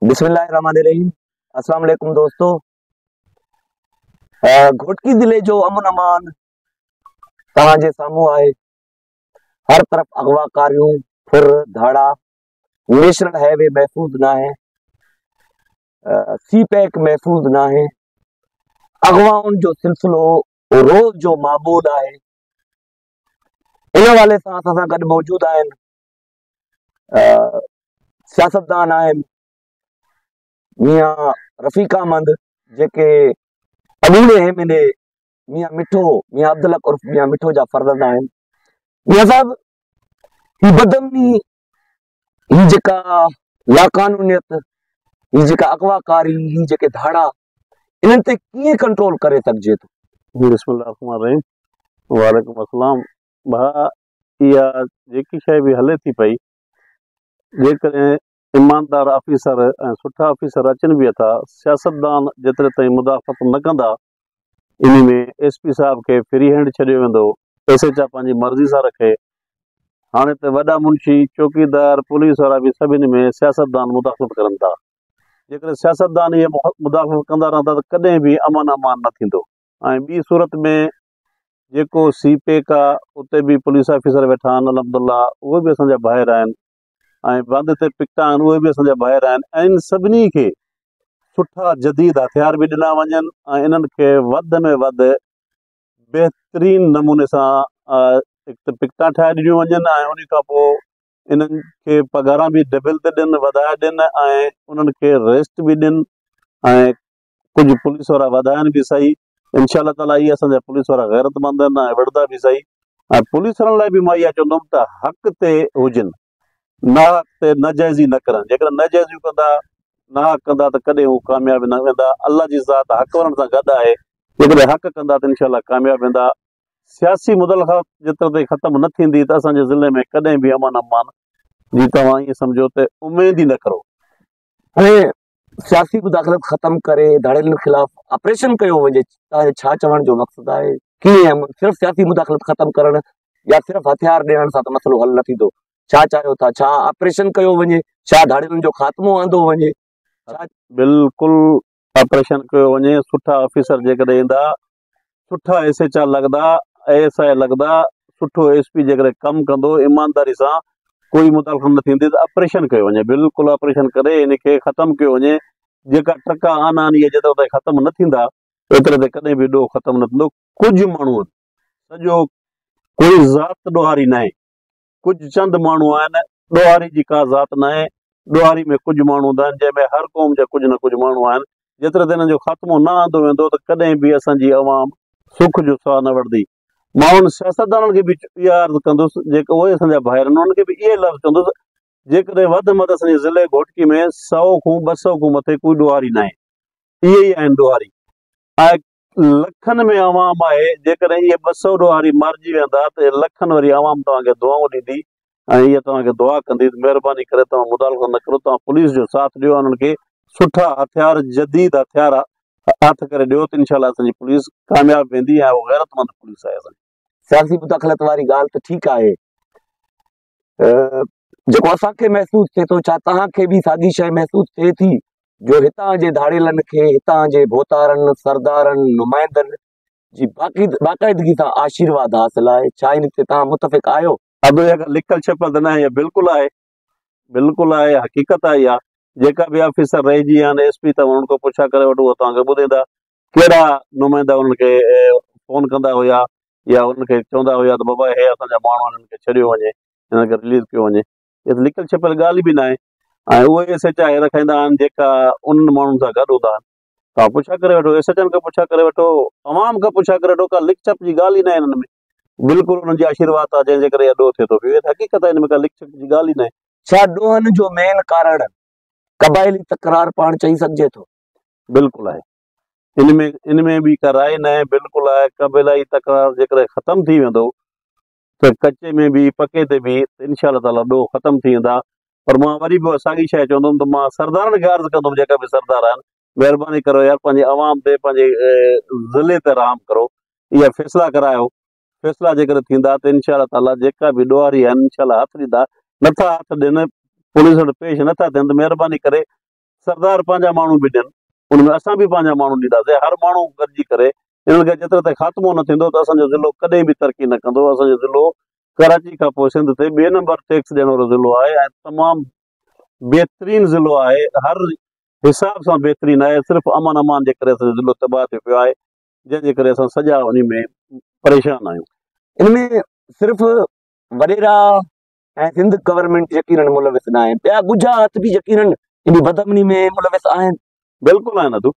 بسم الله الرحمن الرحيم السلام عليڪم دوستو گهوٽڪي ضلعي جو امن امان توهان جي سامهون آهي هر طرف اغوا ڪاريون ڦر ڌاڙا نيشنل هاء وي محفوظ ناهي سي پيڪ محفوظ ناهي اغوائن جو سلسلو روز جو معمول آهي ان حوالي سان اسان سان گڏ موجود آهن سياستدان آهن ميان رفيق احمد جيڪي اڳوڻي ايم اين اي ميان مٺو ميان عبدالحق عرف ميان مٺو جا فرزند آهن ميان صاحب هي بدامني هي جيڪا لاقانونيت هي جيڪا اغوا ڪاري هي جيڪي ڌاڙا انهن تي ڪيئن ڪنٽرول ڪري سگهجي ٿو؟ بسم الله الرحمن الرحيم وعليڪم السلام ڀاء اها جيڪي شيء به هلي ٿي پئي جيڪڏهن ايماندار آفيسر ۽ سٺا آفيسر اچن به ٿا سياستدان جيتري تائين مداخلت نه ڪندا ان ۾ ايس پي صاحب کي فري هينڊ ڇڏيو ويندو ايس ايچ آ پنهنجي مرضي سان رکي هاڻي ته وڏا منشي چوڪيدار پوليس وارا به سڀني ۾ سياستدان مداخلت ڪرن ٿا جيڪڏهن سياستدان اهي مداخلت ڪندا رهندا ته ڪڏهن به امن امان نه ٿيندو ۽ ٻي صورت ۾ جيڪو سي پيڪ آ اتي به پوليس آفيسر ويٺا آهن الحمد الله اهي به اسان جا ڀائر آهن ۽ بند تي پڪٽا آهن اهي به اسان جا ڀائر آهن ۽ ان سڀني کي سٺا جديد هٿيار به ڏنا وڃن ۽ انهن کي وڌ ۾ وڌ بهترين نموني سان هڪ ته پڪٽا ٺاهي ڏنيون وڃن ۽ ان کان پوء انهن کي پگهاران به ڊبل تي ڏين وڌائي ڏين ۽ انهن کي ريسٽ به ڏين ۽ ڪجهه پوليس وارا وڌائن به سهي انشاء الله تعالي اهي اسان جا پوليس وارا غيرت مند آهن ۽ وڙهندا به سهي ۽ پوليس وارن لاء به مان اها چوندم ته حق تي هجن ناحق تي ناجائزي نه ڪرن جيڪڏهن ناجائزيون ڪندا ناحق ڪندا ته ڪڏهن هو ڪامياب نه ويندا الله جي ذات حق وارن سان گڏ آهي جيڪڏهن حق ڪندا ته انشاء الله ڪامياب ويندا سياسي مدلخت جيتري تائين ختم نه ٿيندي ته اسان جي ضلعي ۾ ڪڏهن به امن امان جي توهان ائين سمجهو ته اميد ئي نه ڪرو. هاڻي سياسي مداخلت ختم ڪري ڌاڙيلن خلاف آپريشن ڪيو وڃي توهان جي ڇا چوڻ جو مقصد آهي ڪيئن صرف سياسي مداخلت ختم ڪرڻ يا صرف هٿيار ڏيڻ سان ته مسئلو حل نه ٿيندو ڇا چاهيو ٿا ڇا آپريشن ڪيو وڃي ڇا ڌاڙيلن جو خاتمو آندو وڃي ڇا بلڪل آپريشن ڪيو وڃي سٺا آفيسر جيڪڏهن ايندا سٺا ايس ايچ آر لڳندا ايس I لڳندا سٺو ايس پي جيڪڏهن ڪم ڪندو ايمانداري سان ڪوئي مداخلت نه ٿيندي ته آپريشن ڪيو وڃي بلڪل آپريشن ڪري ان کي ختم ڪيو وڃي جيڪا ٽڪا آنا آهن اهي جيترو تائين ختم نه ٿيندا ايتري تائين ڪڏهن به ڏوهه ختم نه ٿيندو ڪجهه ماڻهو سڄو ڪوئي ذات ڏوهاري ناهي ڪجهه چند ماڻهو آهن، ڏوهاري جي ڪا ذات ناهي، ڏوهاري ۾ ڪجهه ماڻهو هوندا آهن، جنهن ۾ هر قوم جا ڪجهه نه ڪجهه ماڻهو آهن، جيتري تائين انهن جو خاتمو نه آندو ويندو ته ڪڏهن به اسان جي عوام سک جو ساهه نه وٺندي. مان انهن سياستدانن کي به اها عرض ڪندس، جيڪي اهي اسان جا ڀائر آهن، انهن کي به اهي لفظ چوندس، جيڪڏهن وڌ ۾ وڌ اسان جي ضلعي گهوٽڪي ۾ سئو کون 200 کون مٿي ڪوئي ڏوهاري ناهي، اهي ئي آهن ڏوهاري ۽ لکن ۾ عوام آهي، جيڪڏهن اهي 200 ڏوهاري مارجي ويندا ته لکن وري عوام توهان کي دعائون ڏيندي ۽ اها توهان کي دعا ڪندي ته مهرباني ڪري توهان مداخلت نه ڪرو، توهان پوليس جو ساٿ ڏيو انهن کي سٺا هٿيار جديد هٿيار هٿ ڪري ڏيو ته انشاء الله اسان جي پوليس ڪامياب ويندي ۽ اها غيرتمند پوليس آهي اسان جي. سياسي مداخلت واري ڳالهه ته ٺيڪ آهي جيڪو اسان کي محسوس ٿئي ٿو ڇا توهان کي به ساڳي شيء محسوس ٿئي ٿي جو هتان جي ڌاڙيلن کي هتان جي ڀوتارن سردارن نمائندن جي باقي باقاعدگي سان آشيرواد حاصل آهي ڇا ان تي توهان متفق آهيو؟ ادو اها ڳالهه لڪل ڇپل ته ناهي بلڪل آهي بلڪل آهي حقيقت آهي اها جيڪا به آفيسر رهجي ويا آهن ايس پي ته انهن کان پڇا ڪري وٺو اهي توهان کي ٻڌائيندا ڪهڙا نمائندا انهن کي فون ڪندا هيا يا انهن کي چوندا هيا ته بابا هي اسان جا ماڻهو آهن انهن کي ڇڏيو وڃي انهن کي رليز ڪيو وڃي اها ته لڪل ڇپيل ڳالهه به ناهي ۽ اهي ايس ايچ I رکائيندا آهن جيڪا انهن ماڻهن سان گڏ هوندا آهن توهان پڇا ڪري وٺو ايس ايچ آئن کان پڇا ڪري وٺو عوام کان پڇا ڪري وٺو ڪا لڪ ڇپ جي ڳالهه ئي ناهي انهن ۾ بلڪل انهن جي آشيرواد آهي جنهن جي ڪري اهو ڏوهه ٿئي ٿو پيو اها ته حقيقت آهي ان ۾ ڪا لڪ ڇپ جي ڳالهه ئي ناهي. ڇا ڏوهن جو مين ڪارڻ قبائلي تڪرار پاڻ چئي سگهجي ٿو؟ بلڪل آهي ان ۾ ان ۾ به ڪا راء ناهي بلڪل آهي قبيلائي تڪرار جيڪڏهن ختم ٿي ويندو ته ڪچي ۾ به پڪي تي به ته انشاء الله تعاليٰ ڏوهه ختم ٿي ويندا پر مان وري به ساڳي شيء چوندم ته مان سردارن کي عرض ڪندم جيڪا به سردار آهن مهرباني ڪرو يار پنهنجي عوام تي پنهنجي ضلعي تي رحم ڪرو اها فيصلا ڪرايو فيصلا جيڪڏهن ٿيندا ته انشاء الله تعاليٰ جيڪا به ڏوهاري آهن انشاء الله هٿ ڏيندا نٿا هٿ ڏين پوليس وٽ پيش نٿا ٿين ته مهرباني ڪري سردار پنهنجا ماڻهو به ڏين ان ۾ اسان به پنهنجا ماڻهو ڏينداسين هر ماڻهو گڏجي ڪري انهن کي جيتري تائين خاتمو نه ٿيندو ته اسان جو ضلعو ڪڏهن به ترقي نه ڪندو اسان جو ضلعو ڪراچي کان پوء سنڌ تي ٻئي نمبر ٽيڪس ڏيڻ وارو ضلعو آهي ۽ تمام بهترين ضلعو آهي هر حساب سان بهترين آهي صرف امن امان جي ڪري اسان جو ضلعو تباهه ٿيو پيو آهي جنهن جي ڪري اسان سڄا ان ۾ پريشان آهيون. ان ۾ صرف وڏيرا ۽ سنڌ گورنمينٽ يقينن ملوث نه آهن ٻيا ڳجها هٿ به يقينن ان بدامني ۾ ملوث آهن. بلڪل آهن ادو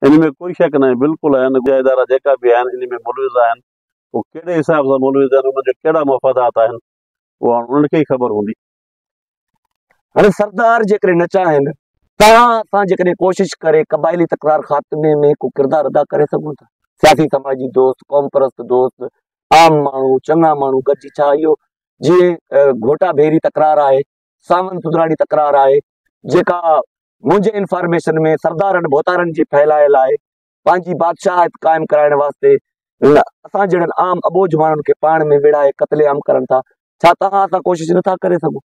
ان ۾ ڪوئي شڪ ناهي بلڪل آهن ڳجها ادارا جيڪا به آهن ان ۾ ملوث آهن هو ڪهڙي حساب سان ملوث آهن انهن جا ڪهڙا مفادات آهن اهو هاڻ انهن کي ئي خبر هوندي. هاڻي سردار جيڪڏهن نه چاهين توهان اسان جيڪڏهن ڪوشش ڪري قبائلي تڪرار خاتمي ۾ ڪو ڪردار ادا ڪري سگهون ٿا سياسي سماجي دوست قوم پرست دوست عام ماڻهو چڱا ماڻهو گڏجي ڇا اهو جيئن گهوٽا ڀيري تڪرار آهي ساون سڌراڻي تڪرار آهي جيڪا منهنجي انفارميشن ۾ سردارن ڀوتارن جي ڦهلايل آهي پنهنجي بادشاهت قائم ڪرائڻ واسطي اسان جهڙن عام اٻوجهه ماڻهن کي پاڻ ۾ وڙهائي قتل عام ڪرن ٿا ڇا توهان اسان ڪوشش نٿا ڪري سگهون؟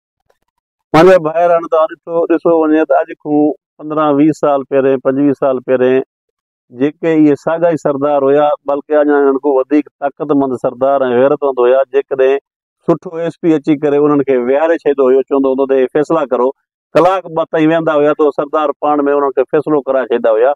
منهنجا ڀائر هاڻي توهان ڏٺو ڏسو وڃي ته اڄ کان پندرهن ويهه سال پهرين پنجويهه سال پهرين جيڪي اهي ساڳا ئي سردار هيا بلڪه اڃا انهن کان وڌيڪ طاقتمند سردار ۽ غيرتمند هيا جيڪڏهن سٺو ايس پي اچي ڪري انهن کي ويهاري ڇڏيندو هيو چوندو هوندو ته هي فيصلا ڪرو ڪلاڪ ٻه تائين ويهندا هيا ته سردار پاڻ ۾ انهن کي فيصلو ڪرائي ڇڏيندا هيا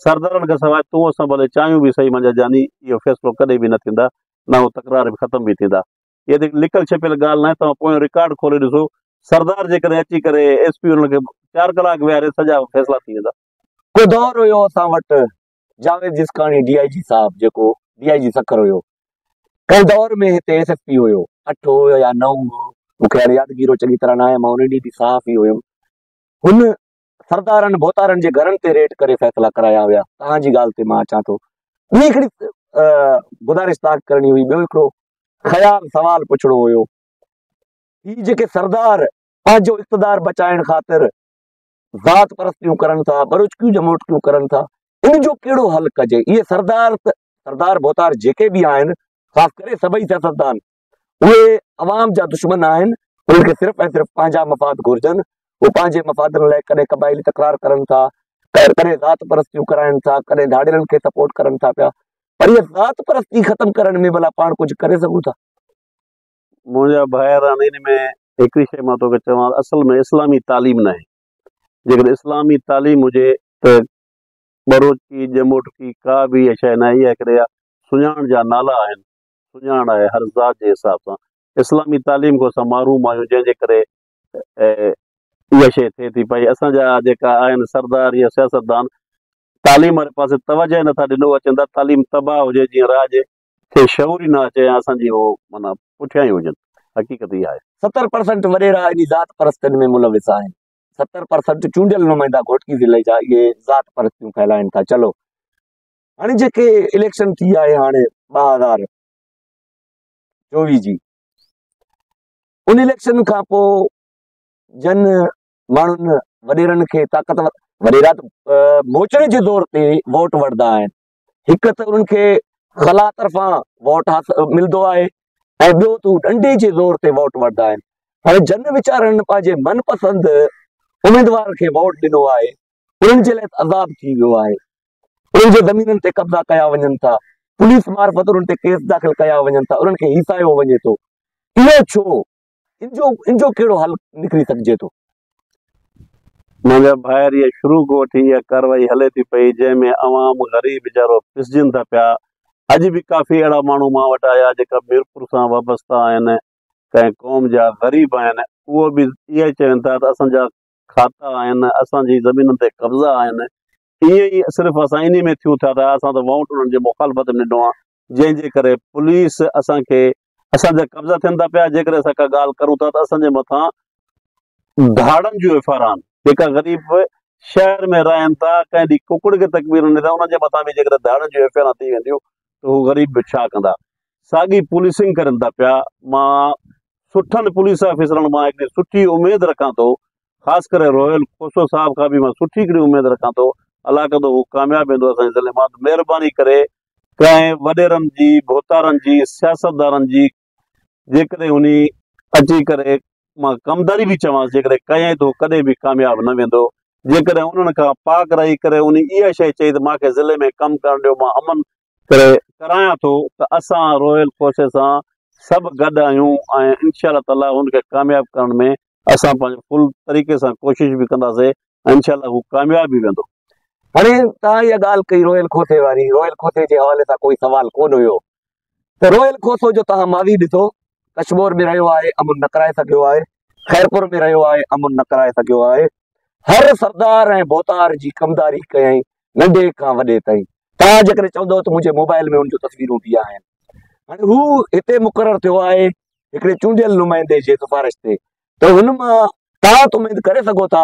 سردارن کان سواء تون اسان ڀلي چاهيون به سهي منهنجا جاني اهو فيصلو ڪڏهن به نه ٿيندا نه هو تڪرار به ختم به ٿيندا اها ته لڪل ڇپيل ڳالهه ناهي توهان پويون رڪارڊ کولي ڏسو سردار جيڪڏهن اچي ڪري ايس پي انهن کي چار ڪلاڪ ويهاري سڄا فيصلا ٿي ويندا. ڪو دور هيو اسان وٽ جاويد جسڪاڻي ڊي I جي صاحب جيڪو ڊي I جي سکر هيو ڪنهن دور ۾ هتي ايس ايس پي هيو اٺ هو يا نو هو مونکي هاڻي يادگيرو چڱي طرح ناهي مان ان ڏينهن به صحافي هيم هن سردارن ڀوتارن جي گهرن تي ريڊ ڪري فيصلا ڪرايا هيا توهان جي ڳالهه تي مان اچان ٿو ٻي هڪڙي گذارش توهان کي ڪرڻي هئي ٻيو هڪڙو خيال سوال پڇڻو هيو هي جيڪي سردار پنهنجو اقتدار بچائڻ خاطر ذات پرستيون ڪرن ٿا ٻروچڪيون جموٽڪيون ڪرن ٿا ان جو ڪهڙو حل ڪجي اهي سردار سردار ڀوتار جيڪي به آهن خاص ڪري سڀئي سياستدان اهي عوام جا دشمن آهن انهن کي صرف ۽ صرف پنهنجا مفاد گهرجن هو پنهنجي مفادن لاء ڪڏهن قبائلي تڪرار ڪرن ٿا ڪڏهن ذات پرستيون ڪرائن ٿا ڪڏهن ڌاڙيلن کي سپورٽ ڪرن ٿا پيا پر اها ذات پرستي ختم ڪرڻ ۾ ڀلا پاڻ ڪجهه ڪري سگهون ٿا منهنجا ڀائر هاڻي ان ۾ هڪڙي شيء مان توکي چوان اصل ۾ اسلامي تعليم ناهي جيڪڏهن اسلامي تعليم هجي ته ٻروچڪي ڄموٽڪي ڪا به اها شيء ناهي اها هڪڙي سڃاڻ جا نالا آهن سڃاڻ آهي هر ذات جي حساب سان اسلامي تعليم کان اسان محروم آهيون جنهن جي ڪري اها شيء ٿئي ٿي پئي اسان جا جيڪا آهن سردار يا سياستدان تعليم واري پاسي توجه نٿا ڏنو اچن ٿا تعليم تباهه هجي جيئن راڄ کي شعور ئي نه اچي ۽ اسان جي هو معنيٰ پٺيان ئي هجن حقيقت اها آهي. 70% وڏيرا انهي ذات پرستين ۾ ملوث آهن 70% چونڊيل نمائندا گهوٽڪي ضلعي جا اهي ذات پرستيون ڦهلائن ٿا چلو هاڻي جيڪي اليڪشن ٿي آهي هاڻي 2024 جي ان اليڪشن کان پوء جن ماڻهن وڏيرن کي طاقت وڏيرا ته موچڙي جي زور تي ووٽ وٺندا آهن هڪ ته انهن کي خلا طرفان ووٽ حاصل ملندو آهي ۽ ٻيو ته هو ڏنڊي جي زور تي ووٽ وٺندا آهن هاڻي جن ويچارن پنهنجي من پسند اميدوار کي ووٽ ڏنو آهي انهن جي لاء عذاب ٿي ويو آهي انهن جي زمينن تي قبضا ڪيا وڃن ٿا پوليس معرفت انهن تي ڪيس داخل ڪيا وڃن ٿا انهن کي هيسايو وڃي ٿو اهو ڇو ان جو ڪهڙو حل نڪري سگهجي ٿو؟ منهنجا ڀائر اها شروع کان وٺي اها ڪارروائي هلي ٿي پئي جنهن ۾ عوام غريب ويچارو پسجن ٿا پيا اڄ به ڪافي اهڙا ماڻهو مان وٽ آيا جيڪا ميرپور سان وابسته آهن ڪنهن قوم جا غريب آهن اهو به اها ئي چون ٿا ته اسان جا کاتا آهن اسان جي زمينن تي قبضا آهن ائين ئي صرف اسان انهي ۾ ٿيون ٿا ته اسان ته ووٽ انهن جي مخالفت ۾ ڏنو آهي جنهن جي ڪري پوليس اسان کي اسان جا قبضا ٿين ٿا پيا جيڪڏهن اسان ڪا ڳالهه ڪرون ٿا ته اسان جي مٿان ڌاڙن جون ايف I آران جيڪا غريب شهر ۾ رهن ٿا ڪنهن ڏينهن ڪڪڙ کي تڪبير نه ڏيندا انهن جي مٿان به جيڪڏهن ڌاڙن جون ايف I آران ٿي وينديون ته هو غريب به ڇا ڪندا ساڳي پوليسنگ ڪرن ٿا پيا مان سٺن پوليس آفيسرن مان هڪڙي سٺي اميد رکان ٿو خاص ڪري روحيل کوسو صاحب کان به مان سٺي هڪڙي اميد رکان ٿو الله ڪندو هو ڪامياب ويندو اسان جي ضلعي مان ته مهرباني ڪري ڪنهن وڏيرن جي ڀوتارن جي سياستدارن جي جيڪڏهن انهي اچي ڪري مان ڪمداري به چوانس جيڪڏهن ڪيائين ته هو ڪڏهن به ڪامياب نه ويندو. جيڪڏهن انهن کان پاڪ رهي ڪري انهي اها شيء چئي ته مان کي ضلعي ۾ ڪم ڪرڻ ڏيو مان امن ڪري ڪرايان ٿو ته اسان روهيل کوسي سان سڀ گڏ آهيون ۽ انشاء الله تعالي ان کي ڪامياب ڪرڻ ۾ اسان پنهنجي فل طريقي سان ڪوشش به ڪنداسي ۽ انشاء الله هو ڪامياب به ويندو. هاڻي توهان اها ڳالهه ڪئي روهيل کوسي واري، روهيل کوسي جي حوالي سان ڪوئي سوال ڪونه هيو ته روهيل کوسو جو توهان ماضي ڏسو، ڪشمور ۾ رهيو آهي امن نه ڪرائي سگهيو آهي، خيرپور ۾ رهيو آهي امن نه ڪرائي سگهيو آهي، هر سردار ۽ ڀوتار جي ڪمداري ڪيائين ننڍي کان وڏي تائين. توهان جيڪڏهن چوندؤ ته منهنجي موبائل ۾ ان جون تصويرون به آهن. هاڻي هو هتي مقرر ٿيو آهي هڪڙي چونڊيل نمائندي جي سفارش تي ته هن مان توهان ته اميد ڪري سگهو ٿا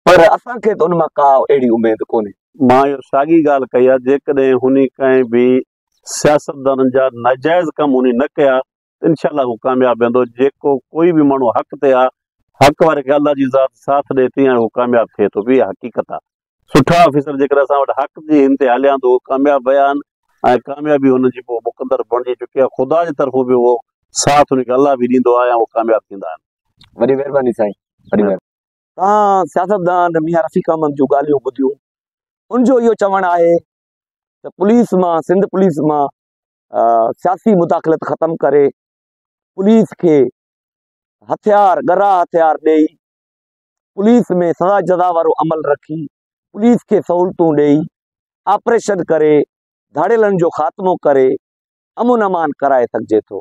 پر اسان کي ته ان مان ڪا اهڙي اميد ڪونهي. مان اهو ساڳي ڳالهه ڪئي آهي جيڪڏهن هن ڪنهن به سياستدانن جا ناجائز ڪم هن نه ڪيا ته انشاء الله هو ڪامياب ويندو جيڪو ڪوئي به ماڻهو حق تي آهي حق واري کي الله جي ذات ساٿ ڏئي ٿي ۽ هو ڪامياب ٿئي ٿو اها حقيقت آهي سٺا آفيسر جيڪڏهن اسان وٽ حق جي هن تي هليا ته هو ڪامياب ويا آهن ۽ ڪاميابي هنن جي پوء مقدر بڻجي چڪي آهي خدا جي طرفون به اهو ساٿ هن کي الله به ڏيندو آهي ۽ هو ڪامياب ٿيندا آهن. وڏي مهرباني سائين وڏي مهرباني. توهان سياستدان ميان رفيق احمد جون ڳالهيون ٻڌيون ان جو اهو چوڻ آهي ته پوليس مان سنڌ پوليس مان سياسي مداخلت ختم ڪري پوليس کي هٿيار ڳرا هٿيار ڏئي پوليس ۾ سزا جزا وارو عمل رکي پوليس کي سهولتون ڏئي آپريشن ڪري ڌاڙيلن جو خاتمو ڪري امن امان ڪرائي سگهجي ٿو.